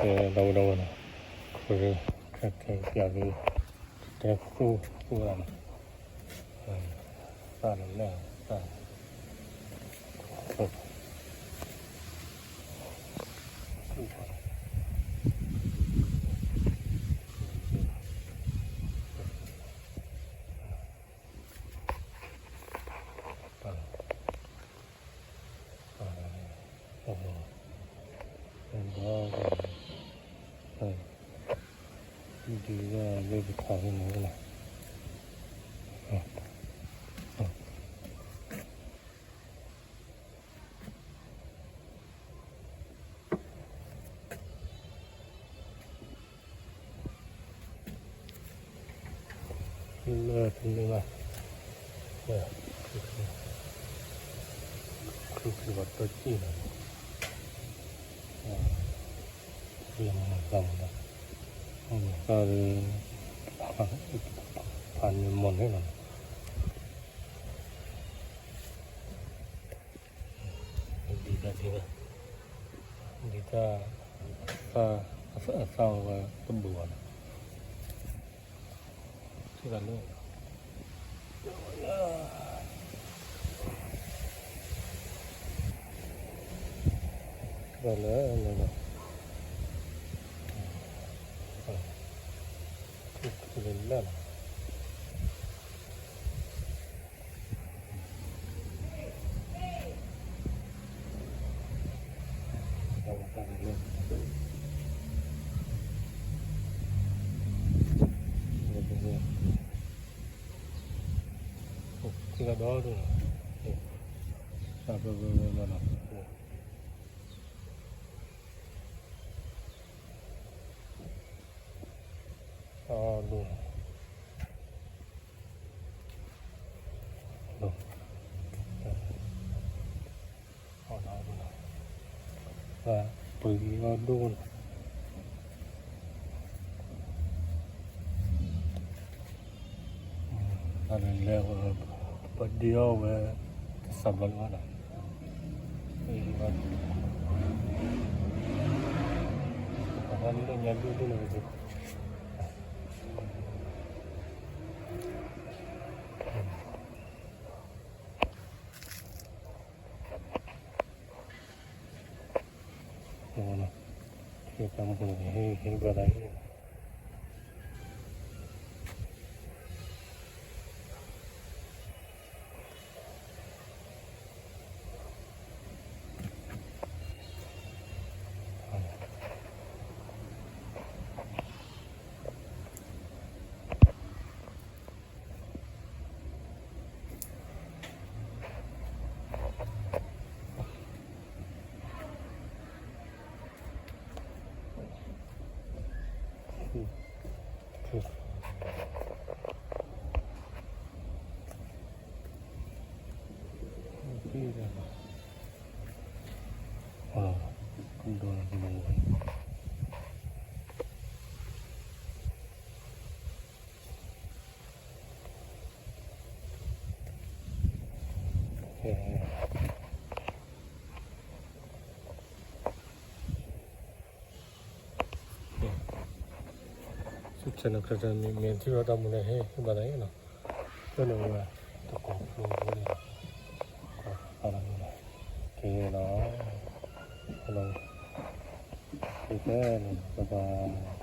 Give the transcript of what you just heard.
ဒီဝဲဒီဝဲနီၤ, ခဲခဲပျးက့ၤ, တဲဃူဃူနီၤ, သၣ်လၢာ်သၣ်, ဒ်လၢပထးန့ၣ်လီၤ. လၢတနံၤဘၣ်, လၢ, ချူၣ်ချူၣ်ဘၣ်တၢ်စံၣ်လီၤ, လၢမၤသးမၤသး, မၤသးဒီး, ဖးန့ၢ်မီၢ်န့ၣ်လီၤ. ဒ်တၢ်ဒ်တၢ်, ဒ်တၢ်, သၣ်, အသၣ်ဝဲတဘူးဘၣ်နီၤ, ထံၣ်သးလၢ, ထံၣ်သးလၢလၢလီၤ, ထံၣ်သးလၢလၢလီၤ. ထံၣ်သးဒီဒူၣ်နီၤ, သၣ်ဘၢဘၢဘၢဘၢနီၤ, အီၣ်ဒိၣ်နီၤ, အီၣ်ဒိၣ်နီၤ, ပှ့ၤအီၣ်ဒိၣ်နီၤ, တၢ်လဲၤလဲၤ, ပဒ့အီၣ်ဝဲ, တစးဘျီလၢၤဘၣ်နီၤ, ပှၤတၢ်လၢညါဒိၣ်ဒိၣ်န့ၣ် ဟဲတၢ်မူန့ၣ် ဟဲ ဟဲဘျီဒၣ်အံၤ, ဆူၣ်ဆဲးနီၤ ခရၢၣ်တၢ်မ့ၢ်ထံၣ်ဒီးတၢ်မူန့ၣ် ဟဲဘၣ်သးအံၤနီၤ, ဖဲန့ၣ်ဝဲ တကိးဖျိဖျိန့ၣ်, ကဲလီၤ, ကဲလီၤ, ဘၣ်ဘၣ်.